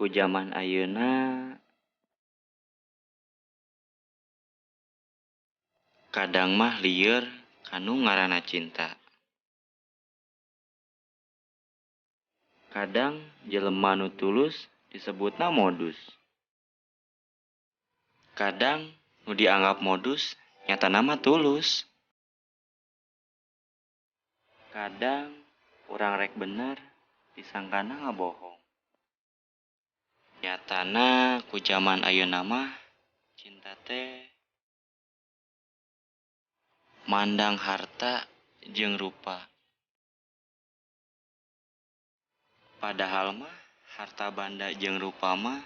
Ku jaman ayeuna kadang mah lieur kanu ngaranna cinta. Kadang jelema nu tulus disebutna modus. Kadang nu dianggap modus nyatana mah tulus. Kadang urang rek bener disangkana ngabohong. Nyatana ku jaman ayeuna mah cinta teh mandang harta jeung rupa. Padahal mah harta banda jeung rupa mah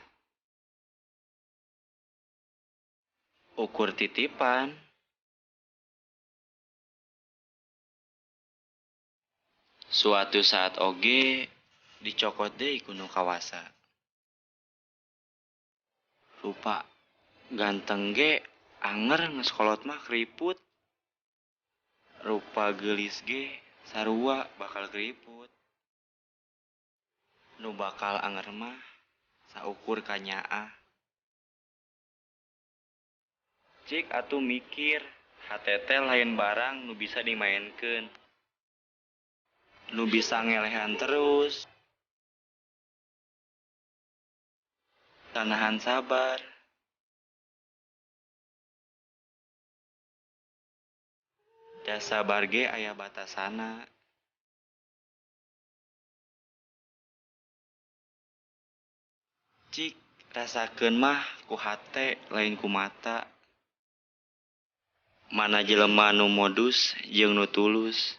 ukur titipan. Suatu saat oge dicokot deui ku nu kawasa. Rupa ganteng ge anger geus kolot mah keriput. Rupa geulis ge sarua bakal keriput. Nu bakal anger mah saukur kanyaah. Cik atuh mikir, hate teh lain barang nu bisa dimaenkeun. Nu bisa ngelehan terus. Tanahan sabar. Da sabar ge aya batasana. Cik rasakeun mah ku hate lain ku mata. Mana jelema nu modus jeung nu tulus.